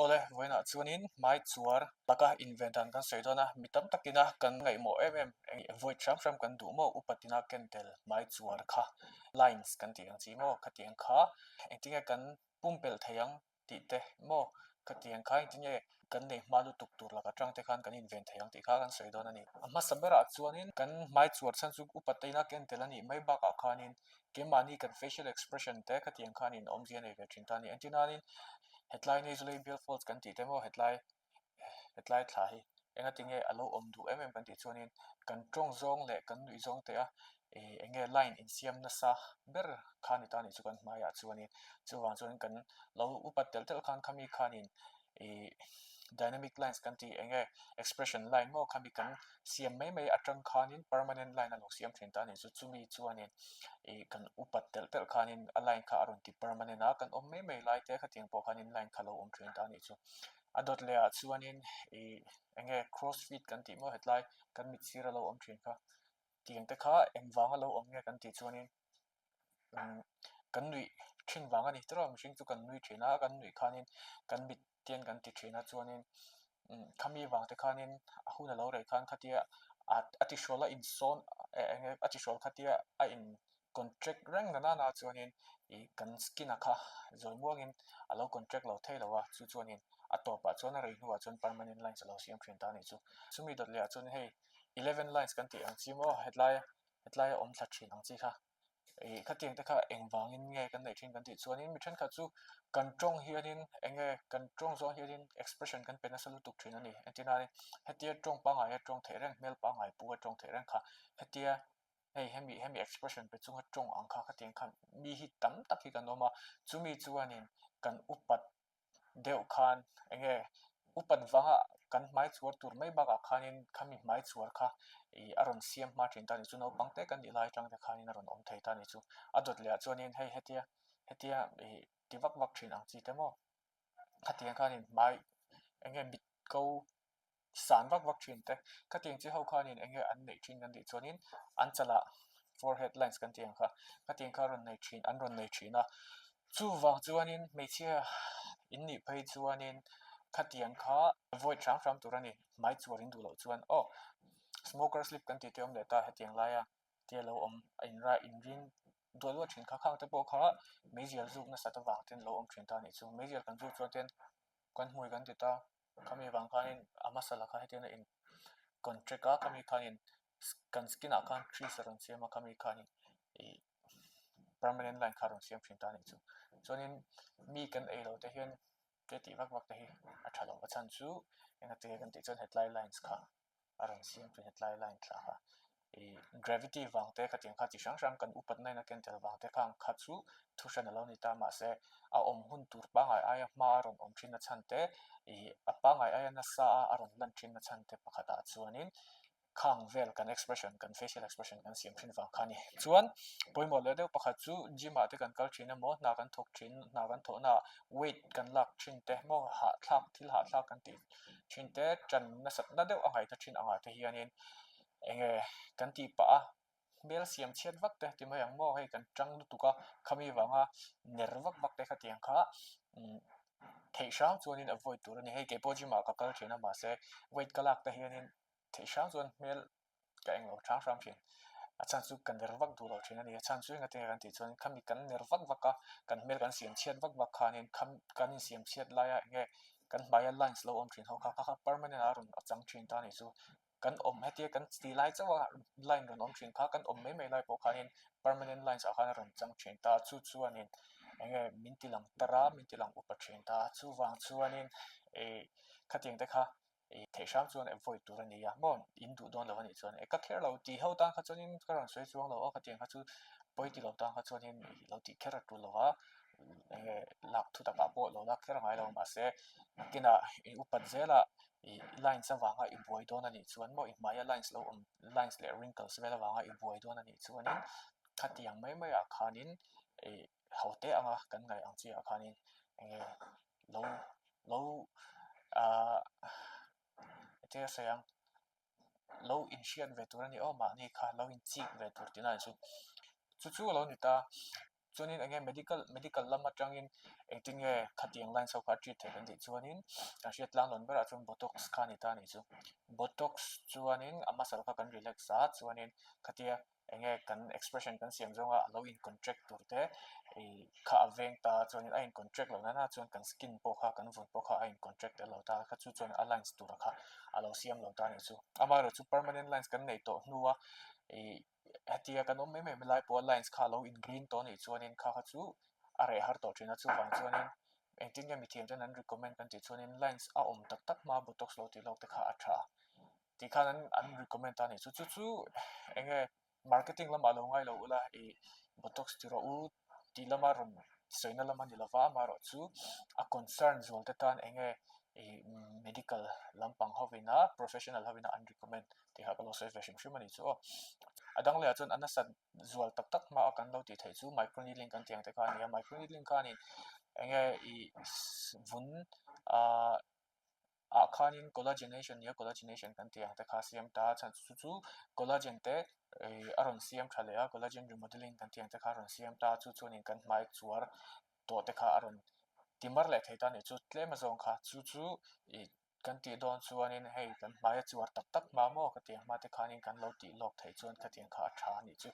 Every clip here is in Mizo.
Awle, vawiinah chuanin hmai chuar laka inven dan kan sawi dawn a, mi tam takina kan ngaihmawh em em avoid hram hram kan duh maw upatina ken tel hmai chuar kha lines kan tih ang chi maw khatiang kha engtinge kan pumpelh thei ang tih te maw khatiang kha engtinge kan nei hma lutuk tur laka tang te khan kan inven thei ang tih kha kan sawi dawn a ni. A hmasa berah chuanin kan hmai chuar chhan chu upatina ken tel a nih mai bakah khanin Keimahni kan facial expression te khatiang khanin awmzia a nei ve thin ta a ni. Engtin nanin hetlai nasolabial folds kan tih te maw hetlai hetlai thla hi engatinge a lo awm duh em em kan tih chuanin kan tawng zawng leh kan nuih zawng te a ih enge line insiam nasa ber kha ni ta a nih chu kan hmaiah chuanin chuvang chuan kan lo upat telh telh khan khami khanin ih dynamic lines kan tih eng nge expression line maw khami kan siam mai mai atang khanin permanent line a lo siam thin ta a ni chu chumi chuanin ih kan upat telh telh khanin a line kha a rawn ti permanent a kan awm mai mai lai te khatiang pawh khanin line kha lo awm thin ta a nih chu a dawt leh ah chuanin ih eng nge cross feet kan tih maw hetlai kan mit sir a lo awm thin kha tiang te kha engvanga lo awm nge kan tih chuanin. Kan nuih thin vang a ni tawrh a mihring chu kan nui thin a kan nuih khanin kan mit te kan ti thin a chuanin khami vang te khanin a hun a lo rei khan khatia a ti hrual a insawn eng nge a ti hrual khatia a in contract reng na nana chuanin ih kan skin a kha zawi muangin a lo contract lo thei lo a chu chuanin a tawpah chuan a rei hnuah chuan permanent lines a lo siam thin ta a nih chu chumi dawt leh ah chuan hei eleven lines kan tih ang chi maw hetlai hetlai a awm thla thin ang chi kha ih khatiang te kha engvangin nge kan neih thin kan tih chuanin mi thenkhat chu kan tawng hianin eng nge kan tawng zawng hianin expression kan pe nasa lutuk thin a ni entir nain hetia tawng pangngai a tawng theih reng hmel pangngai pu a tawng theih reng kha hetia hei hemi hemi expression pe chunga tawng ang kha khatiang kha mi hi tam tak hi kan awm a chumi chuanin kan upat deuh khan eng nge upat vanga kan hmai chhuar tur mai bakah khanin khami hmai chhuar kha ih a rawn siam hma thin ta ni chu naupang te kan nih lai atang te khanin a rawn awm thei ta ni chu a dawt leh ah chuanin hei hetia hetia ih ti vak vak thin ang chi te maw khatiang khanin hmai eng nge mit ko san vak vak thin te khatiang chi ho khanin eng nge an neih thin kan tih chuanin an chalah forehead lines kan tih ang kha khatiang kha a rawn nei thin an rawn nei thin a chuvang chuanin hmeichhia in nih phei chuanin khatiang kha avoid hram hram tur a ni hmai chuar in duh loh chuan aw smoker slip kan tih te awm leh ta hetiang laia te lo awm a inra inring duah duah thin kha khang te pawh kha meizial zuk nasat avang ten lo awm thin ta a nih chu meizial kan zuk chuan ten kan hmui kan ti ta. Khami vang khanin a hmasa lakah hetiang a in contract a khami khanin kan skin ah khan crease a rawn siam a khami khanin ih permanent line kha a rawn siam thin ta a nih chu chuanin mi kan ei loh te hian ke tih vak vak te hi a tha lo a chhan chu engati nge kan tih chuan hetlai lines kha. a rawn siam thin hetlai line thla kha ih gravity vang te khatiang kha chi hrang hrang kan upat na in a ken tel vang te kha ang kha chu thu hran a lo ni ta mahse a awm hun tur pangngai aia hma a rawn awm thin na chhan te ih a pangngai aia nasa a a rawn lan thin na chhan te pakhat ah chuanin khang vel kan expression kan facial expression kan siam thin vang kha a ni chuan pawimawh leh deuh pakhat chu gym ah te kan kal thin emaw hna kan thawk thin hna kan thawh na ah weight kan lak thin te emaw hahthlak thil hahthlak kan tih thin te tan nasat na deuh a ngaihna thin angah te hianin eng nge kan tih pah a hmel siam chhiat vak te ti mai ang maw hei kan tang lutuk a khami vanga ner vak vak te khatiang kha umm theih hrang chuanin avoid tur a ni hei keipawh gym ah ka kal thin a mahse weight ka lak te hianin theih hrang chuan hmel ka englo hrang hrang thin a chhan chu ka ner vak duh loh thin a ni a chhan chu engati nge kan tih chuan khami kan ner vak vak a kan hmel kan siam chhiat vak vak khanin kham kan insiam chhiat laia eng nge kan hmaia lines lo awm thin ho kha kha kha permanent a rawn a chang thin ta a nih chu kan awm hetia kan ti lai chauh a line rawn awm thin kha kan awm mai mai lai pawh khanin permanent lines ah khan a rawn chang thin ta chu chuanin eng nge min ti lang tar a min ti lang upa thin ta chuvang chuanin ih khatiang te kha ih theih hram chuan avoid tur a ni a maw in duh dawn lo a nih chuan e ka kher lo tih ho tan kha chuanin ka rawn sawi chuang lo a khatiang kha chu pawi ti lo tan kha chuanin ih lo tih kher a tul lo a eng nge lak thu takah pawh lo lak kher a ngai lo mahse nakinah i upat zelah ih lines avanga i buai dawn a nih chuan maw i hmaia lines lo awm lines leh wrinkles vel avanga i buai dawn a nih chuanin khatiang mai maiah khanin ih ho te anga kan ngaih ang chiah khanin eng nge lo lo ahh enge sawi ang lo inhriat ve tur a ni aw mahni kha lo inchik ve tur tih na chu chu chu a lo ni ta. Chuanin eng nge medical medical lam atangin engtin nge khatiang lines ho kha a treat theih kan tih chuanin kan hriat tlang lawn berah chuan botox kha a ni ta a nih chu. Botox chuanin a muscle kha kan relax a chuanin khatia eng nge kan expression kan siam zawnga a lo in contract tur te ih kha a veng ta chuanin a in contract loh nana chuan kan skin pawh kha kan vun pawh kha a in contract tel lo ta kha chu chuan a lines tura kha a lo siam lo ta a nih chu. Amaherawhchu permanent lines kan neih tawh hnua ih hetia kan awm mai mai lai pawh lines kha a lo in green tawh a nih chuanin kha kha chu a reh har tawh thin a chuvang chuanin engtin nge mithiam ten an recommend kan tih chuanin lines a awm tak tak hma botox lo tih lawk te kha a tha tih khan an an recommend ta a ni chu chu chu eng nge marketing lamah lo ngai lo ula ih botox ti rawh u tih lama rawn sawina lam a ni lova amaherawhchu a concern zual te tan eng nge ih medical lampang hovin a professional hovin a an recommend tih kha ka lo sawi ve hrim hrim a ni chu aw. A dang lehah chuan a nasat zual tak tak hma a kan lo tih theih chu micro needling kan tih ang te kha a ni a, micro needling khanin eng nge ih vun ahh ah khanin collagenation nia collagenation kan tih ang te kha a siam ta a chhan chu chu collagen te ih a rawn siam tha leh a collagen remodeling kan tih ang te kha a rawn siam ta a chu chuanin kan hmai chuar tawh te kha a rawn ti mar leh thei ta a nih chu tlem azawng kha chu chu ih Kan tih dawn chuanin hei kan hmai a chuar tak tak hma maw ka ti ang hma te khanin kan lo tih lawk theih chuan khatiang kha a tha a nih chu.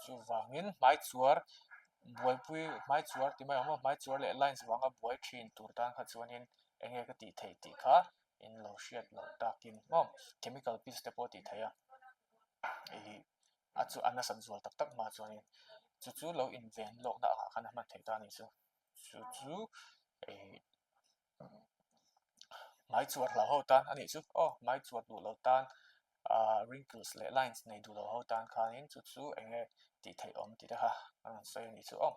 Chuvangin hmai chuar buaipui hmai chuar ti mai ang maw hmai chuar leh lines vanga buai thin tur tan kha chuanin eng nge ka tih theih tih kha in lo hriat loh takin maw chemical pills te pawh a tih theih a ih a chu a nasat zual tak tak hma chuanin chu chu lo inven lawkna angah khan a hman theih ta a nih chu. Chu chu ih. Hmai chuar hlau ho tan a nih chu aw hmai chuar duh lo tan ah wrinkles leh lines nei duh lo ho tan khanin chu chu eng nge tih theih awm tih te kha a rawn sawi a nih chu aw.